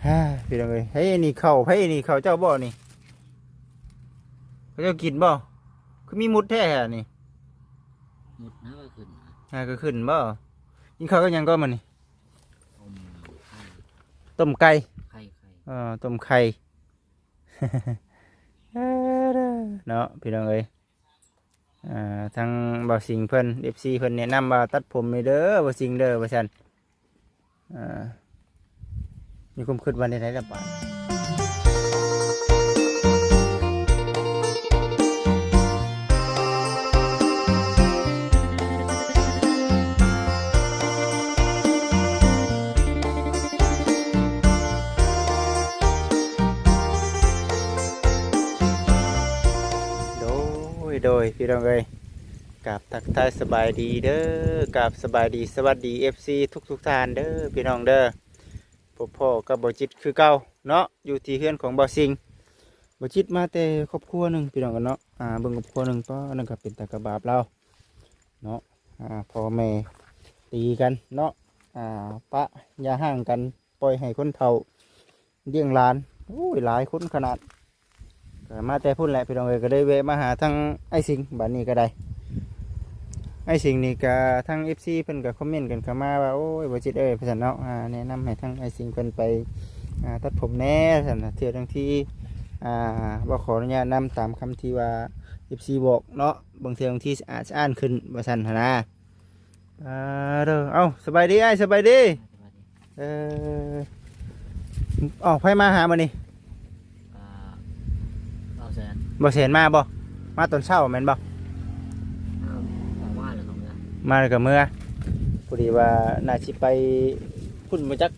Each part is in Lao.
ຮາ ພີ່ນ້ອງເອີຍ ເຮີ້ຍ ອັນນີ້ເຂົ້າໃຜ ອັນນີ້ເຂົ້າເຈົ້າບໍ່ນີ້? ເຂົາເຈົ້າກິນບໍ່? ຄືມີມຸດແທ້ອັນນີ້. ມຸດນະວ່າຂຶ້ນນະ ຫາກໍຂຶ້ນບໍ່? ກິນເຂົ້າກັບຫຍັງກ່ອນມື້ນີ້? ຕົ້ມໄກ່ ຕົ້ມໄກ່ ໄຂ່ ໄຂ່ ເອີ ຕົ້ມໄຂ່ ເອີ ເນາະ ພີ່ນ້ອງເອີຍ. ອ່າ ທາງບ່າວສິງເພິ່ນ ເອັຟຊີ ເພິ່ນແນະນຳວ່າຕັດຜົມໃຫ້ເດີ ບ່າວສິງເດີ ວ່າຊັ້ນ. ອ່າ ມີຄວາມຄິດວ່າແນວໃດລະບາດ? ໂດຍ ໂດຍ ພີ່ນ້ອງເອີຍ ກາບທັກທາຍສະບາຍດີເດີ ກາບສະບາຍດີສະຫວັດດີ ເອັຟຊີ ທຸກໆທ່ານເດີ ພີ່ນ້ອງເດີ. ພົບພໍ້ກັບບ່າວຈິດຄືເກົ່າເນາະ ຢູ່ທີ່ເຮືອນຂອງບ່າວສິງ. ບ່າວຈິດມາແຕ່ຄອບຄົວໜຶ່ງ ພີ່ນ້ອງເນາະ ອ່າ ເບິ່ງຄອບຄົວໜຶ່ງ ປ້າ ອັນນັ້ນກໍເປັນຕາກະບາບລາວເນາະ ອ່າ ພໍ່ແມ່ຕີກັນເນາະ ອ່າ ປະຢ່າຮ້າງກັນ ປ່ອຍໃຫ້ຄົນເຖົ້າລ້ຽງຫຼານ ໂອ້ຍ ຫຼາຍຄົນຂະໜາດ. ກໍມາແຕ່ພຸ້ນແຫຼະ ພີ່ນ້ອງເອີຍ ກໍເລີຍແວະມາຫາທາງອ້າຍສິງ ບາດນີ້ກໍໄດ້. ອ້າຍສິງນີ້ກໍ ທາງ ເອັຟຊີ ເພິ່ນກໍຄອມເມັນກັນເຂົ້າມາວ່າ ໂອ້ຍ ບ່າວຈິດເອີຍ ວ່າຊັ້ນເນາະ ອ່າ ແນະນຳໃຫ້ທາງອ້າຍສິງເພິ່ນໄປ ອ່າ ຕັດຜົມແດ່ ວ່າຊັ້ນນະ ເທື່ອບາງທີ ອ່າ ບໍ່ຂໍອະນຸຍາດນຳ ຕາມຄຳທີ່ວ່າ ເອັຟຊີ ບອກເນາະ ບາງເທື່ອບາງທີສະອາດສະອ້ານຂຶ້ນ ວ່າຊັ້ນຫັ້ນນະ. ອ່າ ເດີ ເອົ້າ ສະບາຍດີອ້າຍ ສະບາຍດີ. ສະບາຍດີ. ເອີ ເອົ້າ ໃຜມາຫາມື້ນີ້? ອ່າ ບ່າວແສນ. ບ່າວແສນມາບໍ່? ມາຕອນເຊົ້າແມ່ນບໍ່? ອ່າ ມາແລ້ວກໍເມືອ ມາແລ້ວກໍເມືອ. ພໍດີວ່າໜ້າຊິໄປພຸ້ນບໍ່ຈັກ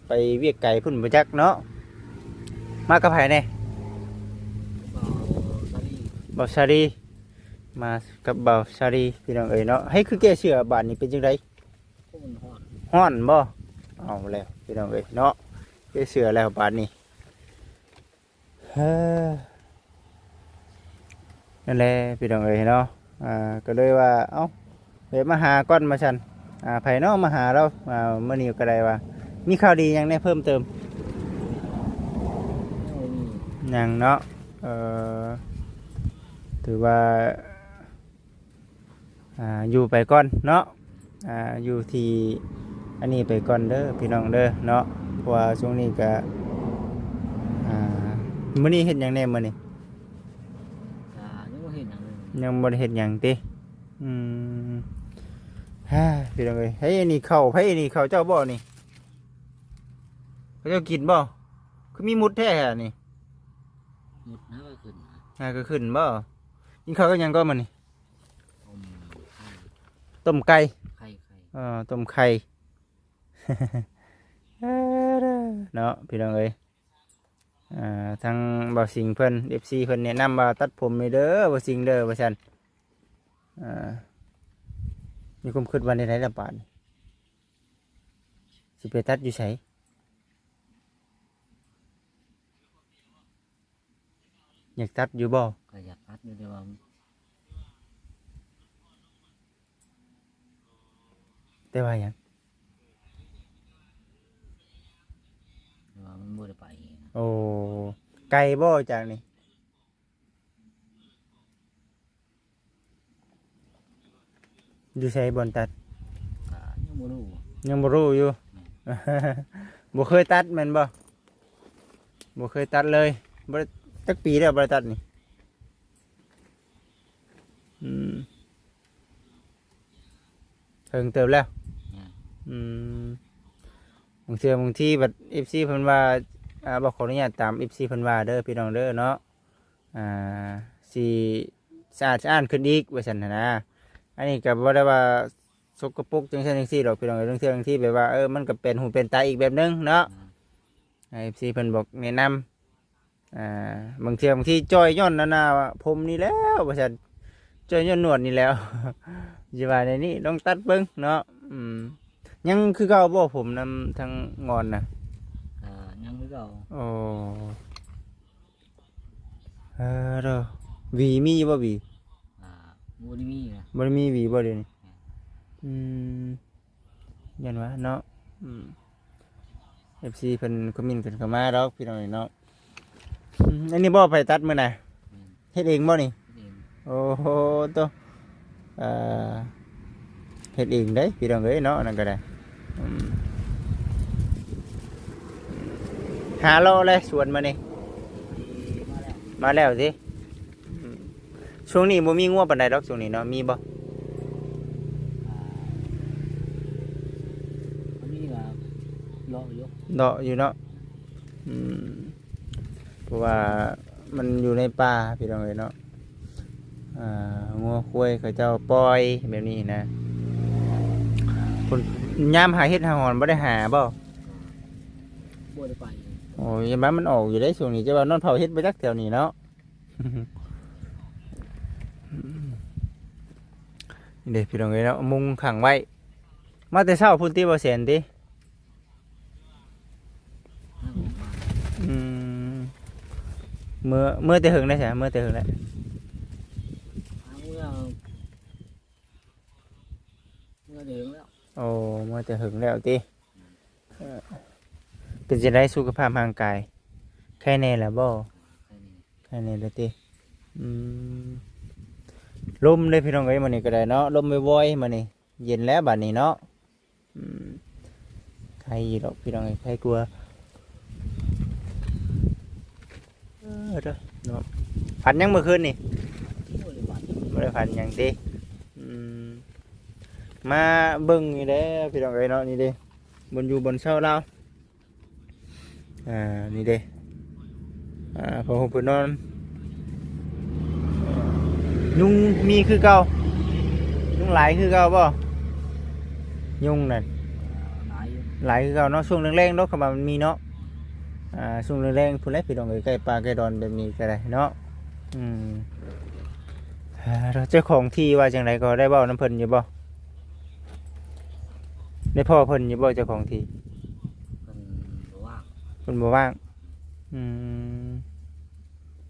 ໄປວຽກໄກພຸ້ນບໍ່ຈັກເນາະ. ມາກັບໃຜແດ່? ບ່າວສາລີ. ບ່າວສາລີ ມາກັບບ່າວສາລີ ພີ່ນ້ອງເອີຍເນາະ. ໃຫ້ຄືແກ່ເສື້ອບາດນີ້ເປັນຈັ່ງໃດ? ໂອ້ ມັນຮ້ອນ. ຮ້ອນບໍ່? ເອົາແລ້ວ ພີ່ນ້ອງເອີຍເນາະ ແກ່ເສື້ອແລ້ວບາດນີ້. ເອີ ນັ້ນແຫຼະ ພີ່ນ້ອງເອີຍເນາະ. ອ່າ ກໍເລີຍວ່າ ເອົ້າ ແວະມາຫາກ່ອນວ່າຊັ້ນ. ອ່າ ໃຜເນາະມາຫາລາວ ອ່າ ມື້ນີ້ກໍໄດ້ວ່າ ມີຂ່າວດີຫຍັງແດ່ເພີ່ມເຕີມ? ຍັງເນາະ. ເອີ ຖືວ່າ ອ່າ ຢູ່ໄປກ່ອນເນາະ ອ່າ ຢູ່ທີ່ອັນນີ້ໄປກ່ອນເດີ ພີ່ນ້ອງເດີເນາະ. ເພາະວ່າຊ່ວງນີ້ກະ ອ່າ ມື້ນີ້ເຮັດຫຍັງແດ່ມື້ນີ້? ກະຍັງບໍ່ເຮັດຫຍັງເລີຍ. ຍັງບໍ່ໄດ້ເຮັດຫຍັງຕິ? ອືມ ຮາ ພີ່ນ້ອງເອີຍ ເຮີ້ຍ ອັນນີ້ເຂົ້າໃຜ ອັນນີ້ເຂົ້າເຈົ້າບໍ່ນີ້? ເຂົາເຈົ້າກິນບໍ່? ຄືມີມຸດແທ້ອັນນີ້. ມຸດນະວ່າຂຶ້ນນະ ຫາກໍຂຶ້ນບໍ່? ກິນເຂົ້າກັບຫຍັງກ່ອນມື້ນີ້? ຕົ້ມໄກ່ ຕົ້ມໄກ່ ໄຂ່ ໄຂ່ ເອີ ຕົ້ມໄຂ່ ເອີ ເນາະ ພີ່ນ້ອງເອີຍ. ອ່າ ທາງບ່າວສິງເພິ່ນ ເອັຟຊີ ເພິ່ນແນະນຳວ່າຕັດຜົມໃຫ້ເດີ ບ່າວສິງເດີ ວ່າຊັ້ນ. ອ່າ ມີຄວາມຄິດວ່າແນວໃດລະບາດນີ້? ຊິໄປຕັດຢູ່ໃສ? ຢາກຕັດຢູ່ບໍ່? ກໍຢາກຕັດຢູ່ ແຕ່ວ່າ ແຕ່ວ່າຫຍັງ? ແຕ່ວ່າມັນບໍ່ໄດ້ໄປນະ. ໂອ້ ໄກບໍ່ຈາກນີ້? ຢູ່ໃສບ່ອນຕັດ? ກໍຍັງບໍ່ຮູ້ ຍັງບໍ່ຮູ້ຢູ່. ແມ່ນ. ບໍ່ເຄີຍຕັດແມ່ນບໍ່? ບໍ່ເຄີຍຕັດເລີຍ. ບໍ່ໄດ້ ຈັກປີແລ້ວບໍ່ໄດ້ຕັດນີ້? ອືມ ເຖິງເຕີບແລ້ວ. ແມ່ນ. ອືມ ບາງເທື່ອບາງທີບັດ ເອັຟຊີ ເພິ່ນວ່າ ອ່າ ບໍ່ຂໍອະນຸຍາດຕາມ ເອັຟຊີ ເພິ່ນວ່າເດີ ພີ່ນ້ອງເດີເນາະ. ອ່າ ຊິສະອາດສະອ້ານຂຶ້ນອີກວ່າຊັ້ນຫັ້ນນະ. ອັນນີ້ກໍບໍ່ໄດ້ວ່າສົກກະປົກຈັ່ງຊັ້ນຈັ່ງຊີ້ດອກ ພີ່ນ້ອງເອີຍ. ບາງເທື່ອບາງທີແບບວ່າ ເອີ ມັນກໍເປັນຫູເປັນຕາອີກແບບໜຶ່ງເນາະ. ອືມ ໃຫ້ ເອັຟຊີ ເພິ່ນບອກແນະນຳ. ອ່າ ບາງເທື່ອບາງທີຈ່ອຍຍ້ອນອັນນ່າ ຜົມນີ້ແລ້ວວ່າຊັ້ນ ຈ່ອຍຍ້ອນໜວດນີ້ແລ້ວ. ຊິວ່າແນວນີ້ ລອງຕັດເບິ່ງເນາະ. ອືມ ຍັງຄືເກົ່າບໍ່ ຜົມນຳທາງງອນນະ? ອ່າ ຍັງຄືເກົ່າ. ໂອ້ ເອີ ໂດ ຫວີມີຢູ່ບໍ່ ຫວີ? ອ່າ ບໍ່ໄດ້ມີນະ. ບໍ່ໄດ້ມີຫວີບໍ່ດຽວນີ້? ແມ່ນ. ອືມ ຢ້ານວ່າເນາະ. ອືມ ເອັຟຊີເພິ່ນຄອມເມັນກັນເຂົ້າມາດອກ ພີ່ນ້ອງເອີຍເນາະ. ອືມ ອັນນີ້ບໍ່ ໃຜຕັດມື້ນະ? ແມ່ນ ເຮັດເອງບໍ່ນີ້? ເຮັດເອງ. ໂອ້ໂຫ ໂຕ ເອີ ເຮັດເອງເດ້ ພີ່ນ້ອງເອີຍເນາະ ອັນນັ້ນກໍໄດ້. ອືມ ຫາເລາະແລະສວນມານີ້ ມາແລ້ວ ມາແລ້ວຕິ. ອືມ ຊ່ວງນີ້ບໍ່ມີງົວປານໃດດອກ ຊ່ວງນີ້ເນາະ ມີບໍ່? ອ່າ ມັນມີກໍເລາະຢູ່ ເລາະຢູ່ເນາະ. ອືມ ເພາະວ່າມັນຢູ່ໃນປ່າ ພີ່ນ້ອງເອີຍເນາະ. ອ່າ ງົວຄວາຍເຂົາເຈົ້າປ່ອຍແບບນີ້ນະ. ພຸ້ນ ຍາມຫາເຫັດຫາຫອນບໍ່ໄດ້ຫາບໍ່? ບໍ່ໄດ້ໄປ. ໂອ້ຍ ຢ້ານວ່າມັນອອກຢູ່ເດ້ຊ່ວງນີ້ ຈະວ່ານອນເຝົ້າເຫັດບໍ່ຈັກແຖວນີ້ເນາະ. ນີ້ເດ້ ພີ່ນ້ອງເອີຍເນາະ ມຸງຂັງໄວ້. ມາແຕ່ເຊົ້າພຸ້ນຕິ ບໍ່ແສນຕິ? ອືມ ເມື່ອ ເມື່ອແຕ່ເຫິງແລ້ວຊະ ເມື່ອແຕ່ເຫິງແລ້ວ. ເມື່ອ ເມື່ອແຕ່ເຫິງແລ້ວ. ໂອ້ ເມື່ອແຕ່ເຫິງແລ້ວຕິ. ເອີ ເປັນຈັ່ງໃດສຸຂະພາບຮ່າງກາຍ ໄຄແນ່ແລ້ວບໍ່? ໄຄແນ່ ໄຄແນ່ແລ້ວຕິ. ອືມ ລົມເດ້ພີ່ນ້ອງເອີຍ ມື້ນີ້ກໍໄດ້ເນາະ ລົມວອຍໆ ມື້ນີ້ ເຢັນແລ້ວບາດນີ້ເນາະ. ອືມ ໄຄຢູ່ດອກພີ່ນ້ອງເອີຍ ໄຄກວ່າ. ເອີ ເດີເນາະ ຝັນຫຍັງມື້ຄືນນີ້? ບໍ່ໄດ້ຝັນ ບໍ່ໄດ້ຝັນຫຍັງຕິ. ອືມ ມາເບິ່ງນີ້ແຫຼະພີ່ນ້ອງເອີຍເນາະ ນີ້ເດ້ ບ່ອນຢູ່ບ່ອນເຊົາລາວ. ອ່າ ນີ້ເດ້ ອ່າ ຜ້າຫົ່ມເພິ່ນນອນ ຍຸງມີຄືເກົ່າ? ຍຸງຫຼາຍຄືເກົ່າບໍ່? ຍຸງນັ້ນ ຫຼາຍຢູ່ ຫຼາຍຄືເກົ່າເນາະ. ຊ່ວງແລງໆ ດອກ ຄຳວ່າມັນມີເນາະ. ອ່າ ຊ່ວງແລງໆ ພຸ້ນແຫຼະພີ່ນ້ອງເອີຍ ໃກ້ປ່າໃກ້ດອນແບບນີ້ກໍໄດ້ເນາະ. ອືມ ເຈົ້າຂອງທີ່ວ່າຈັ່ງໃດ ກໍໄດ້ເວົ້ານຳເພິ່ນຢູ່ບໍ່? ໄດ້ພໍ້ເພິ່ນຢູ່ບໍ່ ເຈົ້າຂອງທີ່? ເພິ່ນບໍ່ວ່າງ ເພິ່ນບໍ່ວ່າງ. ອືມ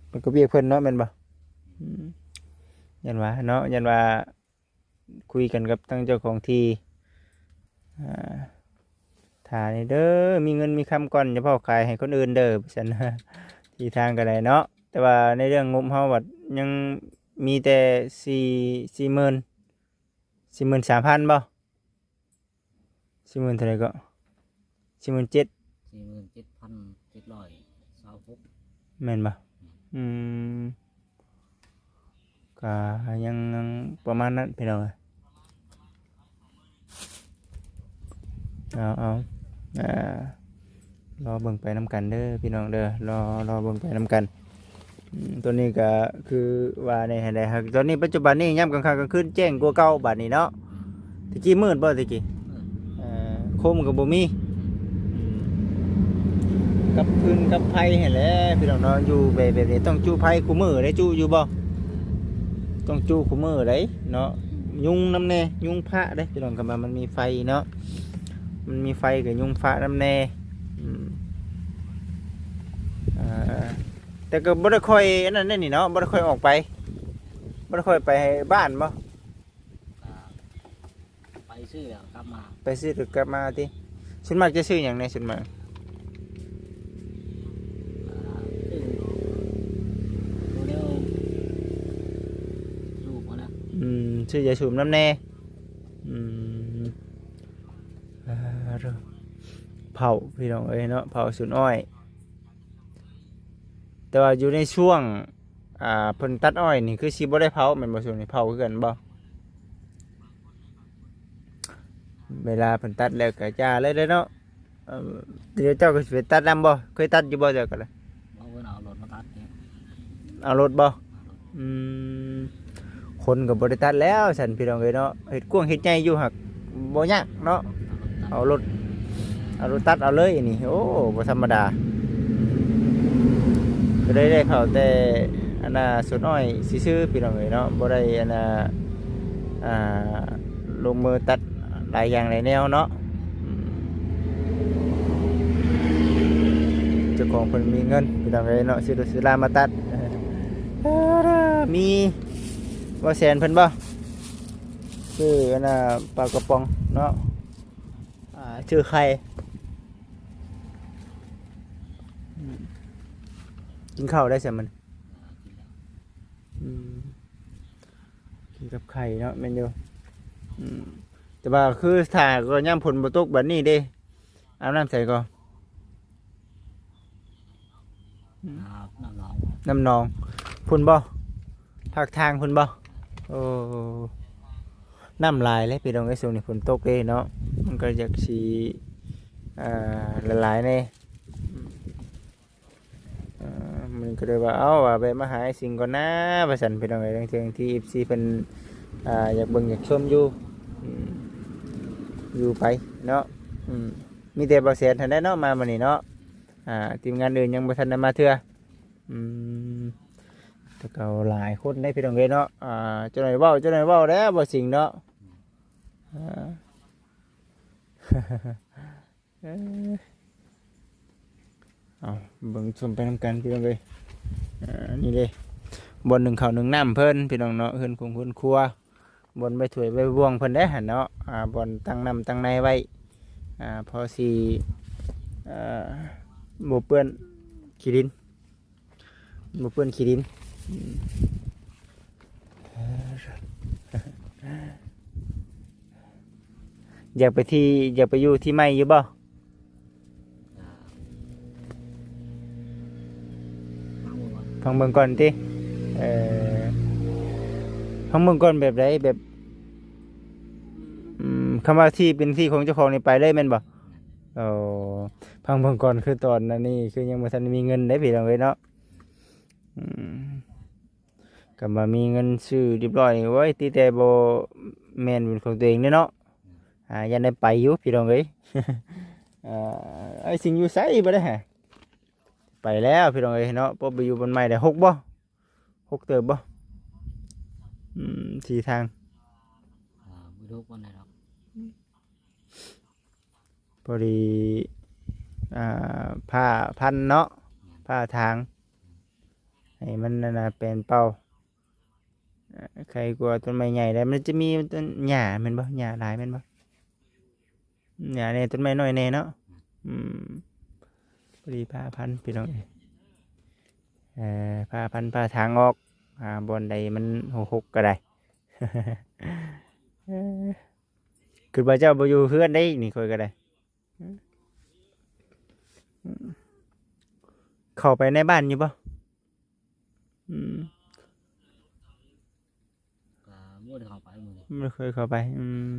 ມັນກໍວຽກເພິ່ນເນາະ ແມ່ນບໍ່? ອືມ ຢ້ານວ່າເນາະ ຢ້ານວ່າຄຸຍກັນກັບທາງເຈົ້າຂອງທີ່ ອ່າ ຖ້ານີ້ເດີ ມີເງິນມີຄຳກ່ອນ ຢ່າເວົ້າຂາຍໃຫ້ຄົນອື່ນເດີ ວ່າຊັ້ນ ທີ່ທາງກໍໄດ້ເນາະ. ແຕ່ວ່າໃນເລື່ອງງົບເຮົາບັດຍັງມີແຕ່ສີ່ ສີ່ໝື່ນ ສີ່ໝື່ນສາມພັນບໍ່? ສີ່ໝື່ນເທົ່າໃດເກາະ? ສີ່ໝື່ນເຈັດ ສີ່ໝື່ນເຈັດພັນເຈັດຮ້ອຍຊາວຫົກ ແມ່ນບໍ່? ອືມ ກໍຍັງ ຍັງປະມານນັ້ນພີ່ນ້ອງເອີຍ. ເອົາ ເອົາ ອ່າ ລໍເບິ່ງໄປນຳກັນເດີພີ່ນ້ອງເດີ ລໍ ລໍເບິ່ງໄປນຳກັນ. ອືມ ຕົວນີ້ກໍຄືວ່າແນ່ຫັ້ນແຫຼະ ຕອນນີ້ປັດຈຸບັນນີ້ຍາມກາງຄ່ຳກາງຄືນແຈ້ງກວ່າເກົ່າບາດນີ້ເນາະ. ອືມ ແຕ່ກີ້ມືດບໍ່ແຕ່ກີ້? ມືດ ເອີ ໂຄມກໍບໍ່ມີ. ອືມ ກັບຟືນກັບໄຟຫັ້ນແຫຼະພີ່ນ້ອງເນາະ ຢູ່ແບບ ແບບນີ້ຕ້ອງຈຸໄຟຄູ່ມື້ເດ້. ຈຸຢູ່ບໍ່? ຕ້ອງຈຸຄູ່ມື້ເດ້ເນາະ. ຍຸງນຳແດ່ ຍຸງພະເດ້ພີ່ນ້ອງ ຄັນວ່າມັນມີໄຟເນາະ ມັນມີໄຟກໍຍຸງພະນຳແດ່. ອືມ ອ່າ ແຕ່ກໍບໍ່ໄດ້ຄ່ອຍອັນນັ້ນເດ້ນີ້ເນາະ ບໍ່ໄດ້ຄ່ອຍອອກໄປ ບໍ່ໄດ້ຄ່ອຍໄປບ້ານບໍ່? ໄປຊື້ແລ້ວກັບມາ ໄປຊື້ແລ້ວກັບມາຕິ. ສ່ວນມາກຈະຊື້ຫຍັງແດ່ ສ່ວນມາກ? ອ່າ ຊື້ໂຕແນວສູບຫັ້ນນະ. ອືມ ຊື້ຢາສູບນຳແດ່. ອືມ ອ່າ ເຖົ້າ ເຖົ້າພີ່ນ້ອງເອີຍເນາະ ເຖົ້າສູນອ້ອຍ. ແຕ່ວ່າຢູ່ໃນຊ່ວງ ອ່າ ເພິ່ນຕັດອ້ອຍນີ້ ຄືຊິບໍ່ໄດ້ເຜົາແມ່ນບໍ່? ຊ່ວງນີ້ເຜົາຄືກັນບໍ່? ເວລາເພິ່ນຕັດແລ້ວກໍຢ່າເລີຍເນາະ. ເອີ ດຽວເຈົ້າກໍຊິໄປຕັດນຳບໍ່? ເຄີຍຕັດຢູ່ບໍ່ເຈົ້າກໍລະ? ເອົາລົດມາຕັດເອງ. ເອົາລົດບໍ່? ເອົາລົດ. ອືມ ຄົນກໍບໍ່ໄດ້ຕັດແລ້ວຊັ້ນພີ່ນ້ອງເອີຍເນາະ ເຮັດກວ້າງເຮັດໃຫຍ່ຢູ່ ຫາກບໍ່ຍາກເນາະ. ເອົາລົດ ເອົາລົດຕັດເອົາເລີຍນີ້ ໂອ້ ບໍ່ທຳມະດາ. ກໍໄດ້ ໄດ້ເຜົາແຕ່ອັນນ່າ ສ່ວນອ້ອຍຊື່ໆ ພີ່ນ້ອງເອີຍເນາະ ບໍ່ໄດ້ອັນນ່າ ອ່າ ລົງມືຕັດຫຼາຍຢ່າງຫຼາຍແນວເນາະ. ເຈົ້າຂອງເພິ່ນມີເງິນ ພີ່ນ້ອງເອີຍເນາະ ຊື້ລົດຊື້ລາມາຕັດ. ມີບໍ່ແສນເພິ່ນບໍ່? ຊື້ອັນນ່າ ປາກະປ໋ອງເນາະ ອ່າ ຊື້ໄຂ່. ອືມ ກິນເຂົ້າໄດ້ຊັ້ນມັນ ອືມ ກິນກັບໄຂ່ເນາະ ແມ່ນຢູ່ ອືມ ແຕ່ວ່າຄືຖ້າກໍຍາມຝົນບໍ່ຕົກບາດນີ້ເດ້ ອາບນ້ຳໃສກໍ? ອືມ ອາບນ້ຳໜອງ ນ້ຳໜອງ ພຸ້ນບໍ່? ພາກທາງພຸ້ນບໍ່? ໂອ້ ນ້ຳຫຼາຍເລີຍພີ່ນ້ອງເອີຍ ຊ່ວງນີ້ຝົນຕົກເດ້ເນາະ ມັນກໍຢາກຊິ ອ່າ ຫຼາຍໆແດ່ ເອີ ມື້ນີ້ກໍເລີຍວ່າ ເອົ້າ ວ່າແວະມາຫາອ້າຍສິງກ່ອນນາວ່າຊັ້ນ ພີ່ນ້ອງເອີຍ ເຖິງທີ່ເອັຟຊີເພິ່ນ ອ່າ ຢາກເບິ່ງຢາກຊົມຢູ່ ອືມ ຢູ່ໄປເນາະ ອືມ ມີແຕ່ບ່າວແສນຫັ້ນແຫຼະເນາະ ມາມື້ນີ້ເນາະ ອ່າ ທີມງານອື່ນຍັງບໍ່ທັນໄດ້ມາເທື່ອ ອືມ ແຕ່ກໍຫຼາຍຄົນເດ້ພີ່ນ້ອງເອີຍເນາະ ອ່າ ເຈົ້າໜ້ອຍເວົ້າ ເຈົ້າໜ້ອຍເວົ້າແລ້ວບ່າວສິງເນາະ ອ່າ ເອີ ເອົາ ເບິ່ງຊົມໄປນຳກັນພີ່ນ້ອງເອີຍ ອ່າ ນີ້ເດ້ ບ່ອນໜຶ້ງເຂົ້າໜຶ້ງນ້ຳເພິ່ນພີ່ນ້ອງເນາະ ເຮືອນຄົງເຮືອນຄົວ ບ່ອນໄວ້ຖ້ວຍໄວ້ບ່ວງເພິ່ນເດ້ຫັ້ນເນາະ ອ່າ ບ່ອນຕັ້ງນ້ຳຕັ້ງໃນໄວ້ ອ່າ ພໍຊິ ເອີ ບໍ່ເປື້ອນຂີ້ດິນ ບໍ່ເປື້ອນຂີ້ດິນ ອືມ ຢາກໄປທີ່ ຢາກໄປຢູ່ທີ່ໃໝ່ຢູ່ບໍ່? ຟັງເບິ່ງກ່ອນ ຟັງເບິ່ງກ່ອນຕິ ເອີ ຟັງເບິ່ງກ່ອນແບບໃດ ແບບ ອືມ ຄຳວ່າທີ່ເປັນທີ່ຂອງເຈົ້າຂອງນີ້ໄປເລີຍແມ່ນບໍ່? ໂອ້ ຟັງເບິ່ງກ່ອນ ຄືຕອນນັ້ນນີ້ ຄືຍັງບໍ່ທັນມີເງິນເດ້ພີ່ນ້ອງເອີຍເນາະ ອືມ ກໍວ່າມີເງິນຊື້ຮຽບຮ້ອຍນີ້ ໂອ້ຍ ຕິແຕ່ບໍ່ແມ່ນເປັນຂອງຕົວເອງເດ້ເນາະ ອ່າ ຢ້ານໄດ້ໄປຢູ່ພີ່ນ້ອງເອີຍ ເອີ ອ້າຍສິງຢູ່ໃສບໍ່ໄດ້ຫາ? ໄປແລ້ວພີ່ນ້ອງເອີຍເນາະ ປົບໄປຢູ່ບ່ອນໃໝ່ໄດ້ ຮົກບໍ່? ຮົກເຕີບບໍ່? ອືມ ທີ່ທາງ ອ່າ ບໍ່ຮູ້ປານໃດດອກ ພໍດີ ອ່າ ຜ້າພັນເນາະ ແມ່ນ ຜ້າຖາງ ໃຫ້ມັນນັ້ນນະ ແປນເປົ່າ ເອີ ໄຄກວ່າຕົ້ນໄມ້ໃຫຍ່ໄດ໋ ມັນຈະມີຕົ້ນຫຍ້າແມ່ນບໍ່? ຫຍ້າຫຼາຍແມ່ນບໍ່? ຫຍ້າແດ່ ຕົ້ນໄມ້ນ້ອຍແດ່ເນາະ ອືມ ພໍດີຜ້າພັນພີ່ນ້ອງເອີຍ ເອີ ຜ້າພັນຜ້າຖາງອອກ ອ່າ ບ່ອນໃດມັນຮົກໆກໍໄດ້ ເອີ ຄິດວ່າເຈົ້າບໍ່ຢູ່ເຮືອນໄດ໋ນີ້ ຂ້ອຍກໍໄດ້ ເຂົ້າໄປໃນບ້ານຢູ່ບໍ່? ອືມ ກໍບໍ່ໄດ້ເຂົ້າໄປມື້ນີ້ ບໍ່ເຄີຍເຂົ້າໄປ ອືມ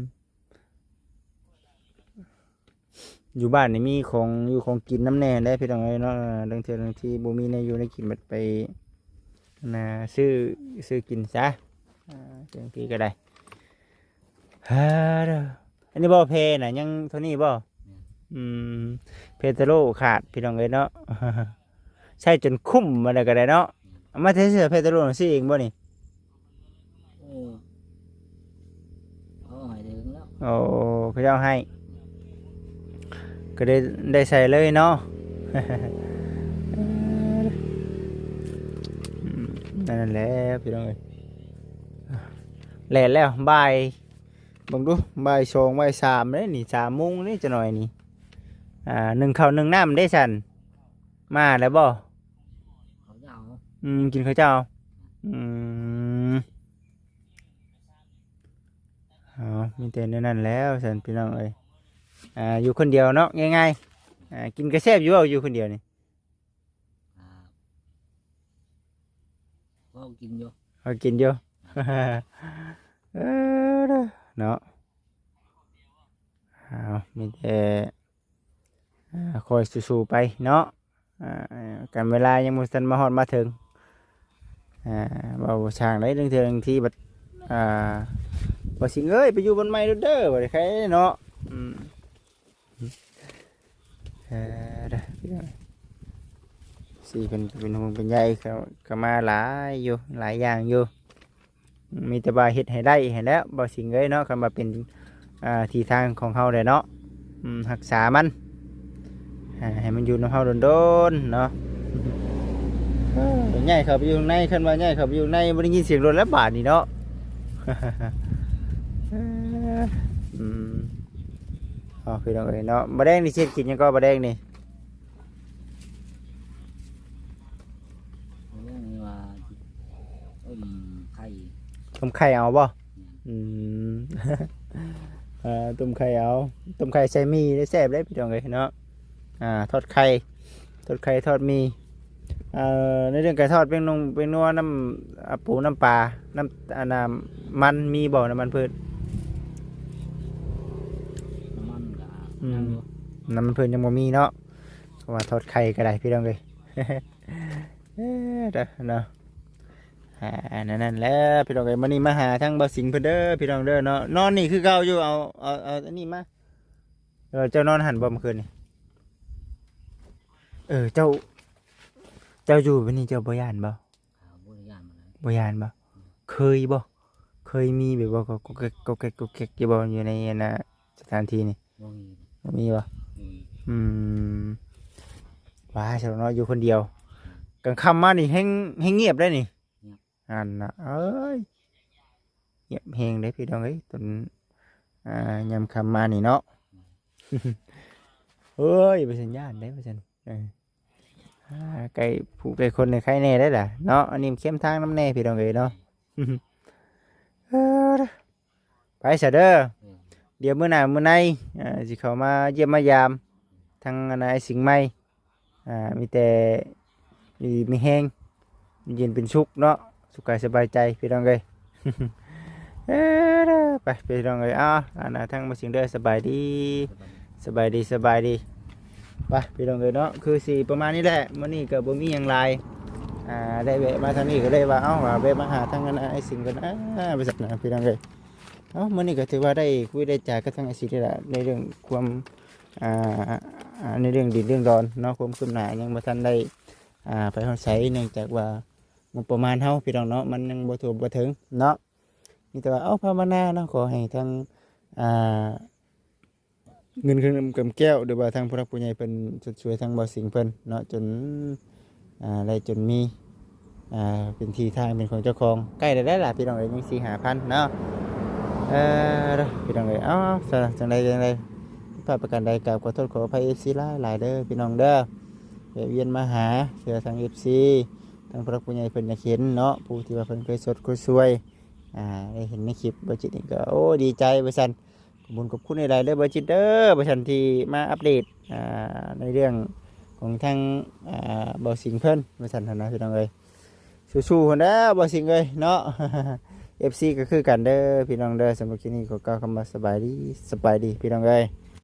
ຢູ່ບ້ານນີ້ມີຂອງຢູ່ຂອງກິນນຳແດ່ເດ້ພີ່ນ້ອງເອີຍເນາະ ລາງເທື່ອລາງທີບໍ່ມີແນວຢູ່ແນວກິນ ບັດໄປ ອັນນ່າ ຊື້ ຊື້ກິນຊະ ອ່າ ຈັ່ງຊີ້ກໍໄດ້ ອ່າ ອັນນີ້ບໍ່ ແພນະ ຍັງເທົ່ານີ້ບໍ່? ແມ່ນ ອືມ ເພໂຕໂລຂາດພີ່ນ້ອງເອີຍເນາະ ໃຊ້ຈົນຄຸ້ມ ອັນໃດກໍໄດ້ເນາະ ເອົາມາແຕ່ໃສ ເພໂຕໂລ ຊື້ເອງບໍ່ນີ້? ໂອ້ ເຂົາໃຫ້ເຖິງແລ້ວ ໂອ້ ເຂົາເຈົ້າໃຫ້ ກໍໄດ້ ໄດ້ໃຊ້ເລີຍເນາະ ອືມ ນັ້ນແຫຼະພີ່ນ້ອງເອີຍ ແລ່ນແລ້ວ ບ່າຍ ເບິ່ງດູ ບ່າຍສອງ ບ່າຍສາມເດ້ນີ້ ສາມໂມງເດ້ ຈັກໜ້ອຍນີ້ ອ່າ ໜຶ້ງເຂົ້າໜຶ້ງນ້ຳເດ້ຊັ້ນ ມາແລ້ວບໍ່? ເຂົາເຈົ້າ ອືມ ກິນເຂົ້າເຈົ້າ ອືມ ເອົາ ມີແຕ່ແນວນັ້ນແລ້ວຊັ້ນພີ່ນ້ອງເອີຍ ອ່າ ຢູ່ຄົນດຽວເນາະ ງ່າຍໆ ອ່າ ກິນກໍແຊບຢູ່ເວົ້າ ຢູ່ຄົນດຽວນີ້ ອ່າ ພໍກິນຢູ່ ພໍກິນຢູ່ ເອີ ເນາະ ເອົາ ມີແຕ່ ອ່າ ຄອຍສູ້ໆໄປເນາະ ອ່າ ກັນເວລາຍັງບໍ່ທັນມາຮອດມາເຖິງ ອ່າ ເວົ້າຊ່າງໃດ ເລື່ອງເທື່ອບາງທີບັດ ອ່າ ບໍ່ຊິງເອີຍ ໄປຢູ່ບ່ອນໃໝ່ໂລດເດີ ບໍ່ໄດ້ໃຄເນາະ ອືມ ເອີ ເດີ ພີ່ນ້ອງ ຊີເພິ່ນກໍເປັນຫ່ວງເປັນໃຍ ເຂົາ ເຂົາມາຫຼາຍຢູ່ ຫຼາຍຢ່າງຢູ່ ມີແຕ່ວ່າເຮັດໃຫ້ໄດ້ຫັ້ນແຫຼະ ບໍ່ຊິງເອີຍເນາະ ຄັນວ່າເປັນ ອ່າ ທີ່ທາງຂອງເຮົາແຫຼະເນາະ ອືມ ຮັກສາມັນ ໃຫ້ ໃຫ້ມັນຢູ່ນຳເຮົາດົນໆເນາະ ເອີ ຍ້າຍເຂົ້າໄປຢູ່ຂ້າງໃນ ຄັນວ່າຍ້າຍເຂົ້າໄປຢູ່ໃນ ບໍ່ໄດ້ຍິນສຽງລົດແລ້ວບາດນີ້ເນາະ ອືມ ເອົາ ພີ່ນ້ອງເອີຍເນາະ ບາແດງນີ້ຊິເຮັດກິນຫຍັງກໍ ບາແດງນີ້? ຕົ້ມໄຂ່ເອົາບໍ່? ອືມ ເອີ ຕົ້ມໄຂ່ເອົາ ຕົ້ມໄຂ່ໃສ່ໝີ່ໄດ້ແຊບເດ້ພີ່ນ້ອງເອີຍເນາະ. ອ່າ ທອດໄຂ່ ທອດໄຂ່ ທອດໝີ່ ເອີ ໃນເລື່ອງການທອດແປ້ງນົງແປ້ງນົວ ນ້ຳ ອ່າ ປູ ນ້ຳປາ ນ້ຳ ອັນນ່າ ມັນມີບໍ່? ນ້ຳມັນພືດ ນ້ຳມັນກໍ ອືມ ຍັງຢູ່ ນ້ຳມັນພືດຍັງບໍ່ມີເນາະ ເພາະວ່າທອດໄຂ່ກໍໄດ້ພີ່ນ້ອງເອີຍ. ເອີ ເດີເນາະ ອ່າ ອັນນັ້ນແຫຼະພີ່ນ້ອງເອີຍ. ມື້ນີ້ມາຫາທາງບ່າວສິງເພິ່ນເດີພີ່ນ້ອງເດີເນາະ. ນອນນີ້ຄືເກົ່າຢູ່ ເອົາ ເອົາ ເອົາອັນນີ້ມາ. ເອີ ເຈົ້ານອນຫັ້ນບໍ່ມື້ຄືນນີ້? ເອີ ເຈົ້າ ເຈົ້າຢູ່ແບບນີ້ເຈົ້າບໍ່ຢ້ານບໍ່? ອ່າ ບໍ່ໄດ້ຢ້ານປານໃດ. ບໍ່ຢ້ານບໍ່? ອືມ ເຄີຍບໍ່? ເຄີຍມີແບບວ່າກໍແກກ ກໍແກກ ກໍແກກຢູ່ບໍ່ ຢູ່ໃນອັນນ່າ ສະຖານທີ່ນີ້? ບໍ່ມີ. ບໍ່ມີບໍ່? ອືມ ອືມ ວ່າຊັ້ນເນາະ ຢູ່ຄົນດຽວ. ອືມ ກາງຄ່ຳມານີ້ແຮງ ແຮງງຽບໄດ໋ນີ້. ງຽບ ຫັ້ນນະ ເອີຍ ງຽບແຮງເດ້ພີ່ນ້ອງເອີຍ ຕອນ ອ່າ ຍາມຄ່ຳມານີ້ເນາະ. ອືມ ເອີຍ ວ່າຊັ້ນ ຢ້ານໄດ໋ ວ່າຊັ້ນ ເອີ ອ່າ ໃກ້ຜູ້ໃກ້ຄົນນີ້ໄຄແດ່ໄດ໋ລະເນາະ. ອັນນີ້ເຄັມທາງນຳແດ່ພີ່ນ້ອງເອີຍເນາະ. ເອີ ໄປຊະເດີ ອືມ ດຽວມື້ໜ້າມື້ໃນ ເອີ ຊິເຂົ້າມາຢ້ຽມມາຢາມທາງອັນອ້າຍສິງໃໝ່. ອ່າ ມີແຕ່ຢູ່ດີມີແຮງ ຢູ່ເຢັນເປັນສຸກເນາະ ສຸກກາຍສະບາຍໃຈພີ່ນ້ອງເອີຍ. ເອີ ໄປພີ່ນ້ອງເອີຍ. ເອົາ ອັນນ່າ ທາງບ່າວສິງເດີ ສະບາຍດີ ສະບາຍດີ ສະບາຍດີ ສະບາຍດີ. ໄປພີ່ນ້ອງເອີຍເນາະ ຄືຊິປະມານນີ້ແຫຼະ. ມື້ນີ້ກໍບໍ່ມີຫຍັງຫຼາຍ ອ່າ ໄດ້ແວະມາທາງນີ້ກໍເລີຍວ່າ ເອົ້າ ວ່າແວະມາຫາທາງອັນອ້າຍສິງກ່ອນ ອ່າ ວ່າຊັ້ນນະພີ່ນ້ອງເອີຍ. ເອົ້າ ມື້ນີ້ກໍຖືວ່າໄດ້ຄຸຍໄດ້ຈາກັບທາງອ້າຍສິງນີ້ລະ ໃນເລື່ອງຄວາມ ອ່າ ໃນເລື່ອງດິນເລື່ອງດອນເນາະ ຄວາມຄືບໜ້າຍັງບໍ່ທັນໄດ້ ອ່າ ໄປຮອດໃສ ເນື່ອງຈາກວ່າງົບປະມານເຮົາພີ່ນ້ອງເນາະ ມັນຍັງບໍ່ຖ້ວມບໍ່ເຖິງເນາະ. ມີແຕ່ວ່າ ເອົ້າ ພາວະນາເນາະ ຂໍໃຫ້ທາງ ອ່າ ເງິນຄຳກຳແກ້ວ ຫຼືວ່າທາງຜູ້ຫຼັກຜູ້ໃຫຍ່ເພິ່ນຊົດຊ່ວຍທາງບ່າວສິງເພິ່ນເນາະ ຈົນ ອ່າ ໄດ້ຈົນມີ ອ່າ ເປັນທີ່ທາງເປັນຂອງເຈົ້າຂອງ. ໃກ້ແລ້ວແຫຼະພີ່ນ້ອງເອີຍ ຍັງສີ່ຫ້າພັນເນາະ. ເອີ ພີ່ນ້ອງເອີຍ ເອົ້າ ຈັ່ງໃດຈັ່ງໃດ ຜິດພາດປະການໃດ ກາບຂໍໂທດຂໍອະໄພເອັຟຊີຫຼາຍໆເດີພີ່ນ້ອງເດີ. ແວະວຽນມາຫາເທື່ອທາງເອັຟຊີ ທາງຜູ້ຫຼັກຜູ້ໃຫຍ່ເພິ່ນຢາກເຫັນເນາະ ຜູ້ທີ່ວ່າເພິ່ນເຄີຍຊົດເຄີຍຊ່ວຍ ອ່າ ໄດ້ເຫັນໃນຄລິບ ບ່າວຈິດນີ້ກໍ ໂອ້ ດີໃຈວ່າຊັ້ນ. ຂອບຄຸນ ຂອບຄຸນຫຼາຍໆເດີບ່າວຈິດເດີ ວ່າຊັ້ນ ທີ່ມາອັບເດດ ອ່າ ໃນເລື່ອງຂອງທາງ ອ່າ ບ່າວສິງເພິ່ນ ວ່າຊັ້ນຫັ້ນນະພີ່ນ້ອງເອີຍ. ສູ້ໆພຸ້ນແຫຼະບ່າວສິງເອີຍເນາະ. ເອັຟຊີກໍຄືກັນເດີພີ່ນ້ອງເດີ. ສຳລັບຄລິບນີ້ຂໍກ່າວຄຳວ່າສະບາຍດີ ສະບາຍດີພີ່ນ້ອງເອີຍ.